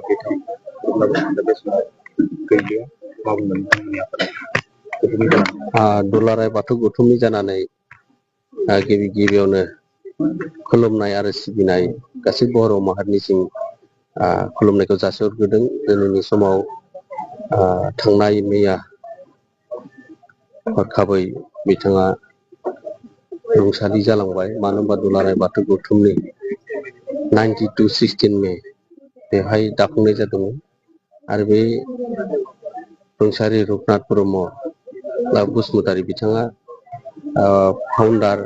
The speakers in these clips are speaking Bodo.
दैथाय अब्लाबो बे समाव गैलिया माबुंमोन नोंथांमोननि आफादा दुलाराय बाथौ गौथुमनि जानानै गिबि गिबियावनो खुलुमनाय आरो सिबिनाय गासै बर' माहारिनिसिम खुलुमनायखौ जासिहरग्रोदों। दिनैनि समाव थांनाय मैया हरखाबै बिथाङा रुंसारि जालांबाय। मानो होनबा दुलाराय बाथौ गौथुमनि 92/16 मे बेवहाय दाफुंनाय जादोंमोन आरो बे रुंसारि रुपनाथ ब्रह्म बसुमतारी बिथाङा फाउन्डार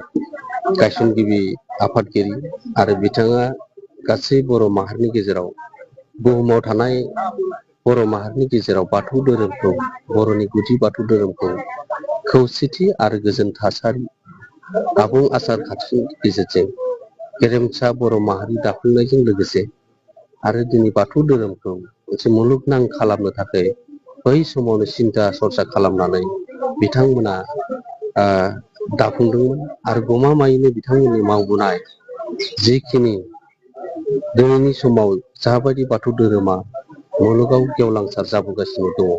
गायसनगिरि आफादगिरि आरो बिथाङा गासै बर' माहारिनि गेजेराव बुहुमाव थानाय बर' माहारिनि गेजेराव बाथौ धोरोमखौ बर'नि गुदि बाथौ धोरोमखौ खौसेथि आरो गोजोन थासारि आबुं आसार खान्थिनि गेजेरजों गेरेमसा बर' माहारि दाफुंनायजों लोगोसे आरो दिनै बाथौ धोरोमखौ मोनसे मुलुगनां खालामनो थाखाय बै समावनो सिन्था सरसा खालामनानै बिथांमोना दाफुंदोंमोन आरो गमामायैनो बिथांमोननि मावबोनाय जिखिनि दिनैनि समाव जाबायदि बाथौ धोरोमा मुलुगाव गेवलांसार जाबोगासिनो दङ,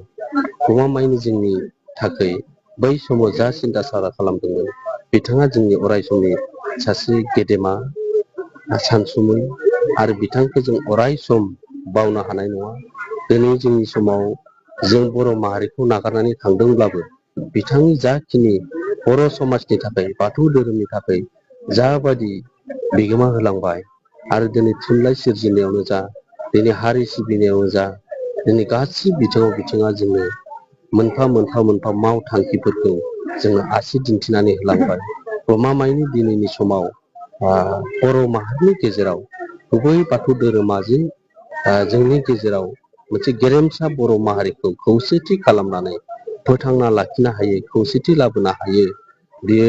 गमामायैनो जोंनि थाखाय बै समाव जा सिन्था सारा खालामदोंमोन बिथाङा जोंनि अराय समनि सासे गेदेमा सानसुमै आरो बिथांखौ जों अराय सम बावनो हानाय नङा। दिनै जोंनि समाव जों बर' माहारिखौ नागारनानै थांदोंब्लाबो बिथांनि जाखिनि बर' समाजनि थाखाय बाथौ धोरोमनि थाखाय जाबायदि बिगोमा होलांबाय आरो दिनै थुनलाइ सोरजिनायावनो जा, दिनै हारि सिबिनायावनो जा, दिनै गासै बिथिङा जोंनो मोनफा मोनफा मावथांखिफोरखौ जोङो आसि दिन्थिनानै होलांबाय। गमामायैनो दिनैनि समाव बर' माहारिनि गेजेराव गुबै बाथौ धोरोमा जे जोंनि गेजेराव मोनसे गेरेमसा बर' माहारिखौ खौसेथि खालामनानै फोथांना लाखिनो हायो, खौसेथि लाबोनो हायो, बियो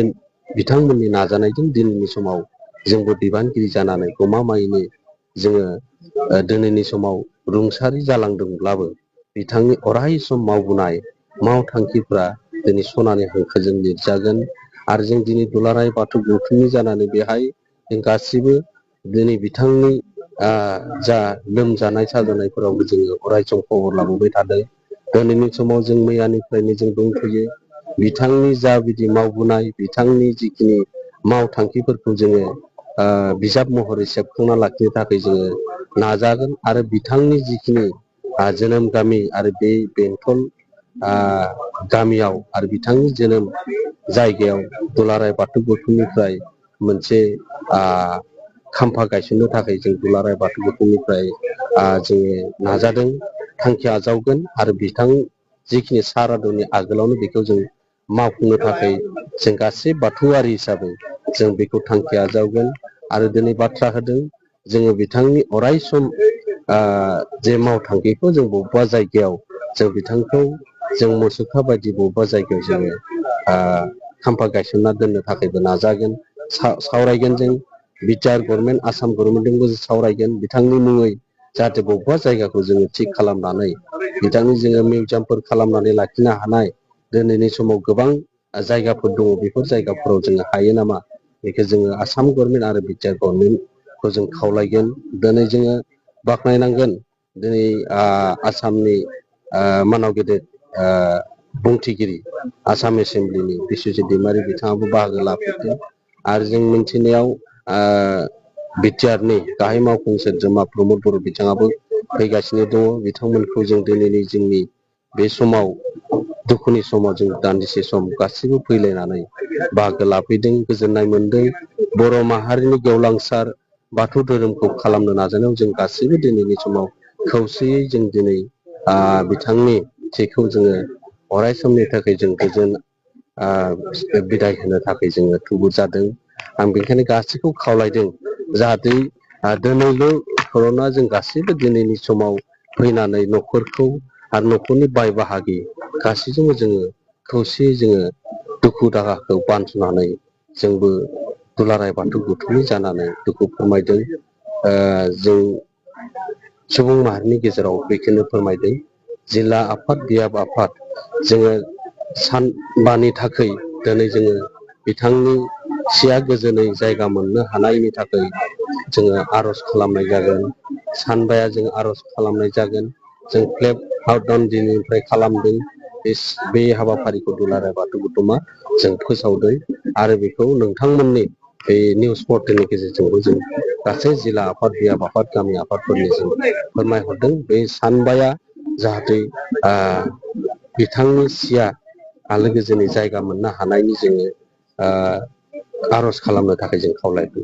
बिथांमोननि नाजानायजों दिनैनि समाव जोंबो बिबानगिरि जानानै गमामायैनो जोङो दिनैनि समाव रुंसारि जालांदोंब्लाबो बिथांनि अराय सम मावबोनाय मावथांखिफ्रा दिनै सनानि हांखोजों लिरजागोन। आरो जों दिनै दुलाराय बाथौ गौथुमनि जानानै बेहाय जों गासिबो दिनै बिथांनि जा लोमजानाय साजानायफोरावबो जोङो अराय सम खबर लाबोबाय थादों। दिनैनि समाव जों मैयानिफ्रायनो जों दंथ'यो। बिथांनि जा बिदि मावबोनाय बिथांनि जिखिनि मावथांखिफोरखौ जोङो बिजाब महरै सेबखांना लाखिनो थाखाय जोङो नाजागोन आरो बिथांनि जिखिनि जोनोम गामि आरो बे बेंटल गामियाव आरो बिथांनि जोनोम जायगायाव दुलाराय बाथौ गौथुमनिफ्राय मोनसे खाम्फा गायसननो थाखाय जों दुलाराय बाथौ गौथुमनिफ्राय जोङो नाजादों, थांखि आजावगोन आरो बिथां जिखिनि सारादुनि आगोलावनो बेखौ जों मावफुंनो थाखाय जों गासै बाथौआरि हिसाबै जों बेखौ थांखि आजावगोन। आरो दिनै बाथ्रा होदों जोङो बिथांनि अराय सम जे मावथांखिखौ जों बबेबा जायगायाव जों बिथांखौ जों मुसुखा बायदि बबेबा जायगायाव जोङो खाम्फा गायसनना दोननो थाखायबो नाजागोन, सावरायगोन। जों बिटिआर गभर्नमेन्ट, आसाम गभर्नमेन्टजोंबो सावरायगोन बिथांनि मुङै जाहाथे बबेबा जायगाखौ जोङो थिग खालामनानै बिथांनि जोङो मिउजियामफोर खालामनानै लाखिनो हानाय दिनैनि समाव गोबां जायगाफोर दङ। बेफोर जायगाफोराव जोङो हायो नामा बेखौ जोङो आसाम गभर्नमेन्ट आरो बिटिआर गभर्नमेन्टखौ जों खावलायगोन। दिनै जोङो बाख्नायनांगोन दिनै आसामनि मानाव गेदेर बुंथिगिरि आसाम एसेम्ब्लिनि बिस्वजित दैमारि बिथाङाबो बाहागो लाफैदों। आरो जों मिन्थिनायाव बिटिआरनि गाहाय मावफुं सोद्रोमा प्रमद बर' बिथाङाबो फैगासिनो दङ। बिथांमोनखौ जों दिनैनि जोंनि बे समाव दुखुनि समाव जों दान्दिसे सम गासैबो फैलायनानै बाहागो लाफैदों, गोजोननाय मोनदों। बर' माहारिनि गेवलांसार बाथौ धोरोमखौ खालामनो नाजानायाव जों गासैबो दिनैनि समाव खौसेयै जों दिनै बिथांनि थैखौ जोङो अराय समनि थाखाय जों गोजोन बिदाय होनो थाखाय जोङो थुबुर जादों। आं बेनिखायनो गासैखौ खावलायदों जाहाथे दिनैल' कर'ना जों गासैबो दिनैनि समाव फैनानै न'खरखौ आरो न'खरनि बाय बाहागि गासैजोंबो जोङो खौसेयै जोङो दुखु दाहाखौ बानस'नानै जोंबो दुलाराय बाथौ गौथुमनि जानानै दुखु फोरमायदों। जों सुबुं माहारिनि गेजेराव बेखौनो फोरमायदों। जिल्ला आफाद बियाब आफाद जोङो सानबानि थाखाय दिनै जोङो बिथांनि सिया गोजोनै जायगा मोननो हानायनि थाखाय जोङो आर'ज खालामनाय जागोन। सानबाया जों आर'ज खालामनाय जागोन जों फ्लेग हाउटडाउन दिननिफ्राय खालामदों बे हाबाफारिखौ दुलाराय बाथौ गौथुमा जों फोसावदों आरो बेखौ नोंथांमोननि बे निउस पर्टेलनि गेजेरजोंबो जों गासै जिल्ला आफाद बियाब आफाद गामि आफादफोरनि जों फोरमायहरदों बे सानबाया जाहाथे बिथांनि सिया आलो गोजोनै जायगा मोननो हानायनि जोङो आर'ज खालामनो थाखाय जों खावलायदों।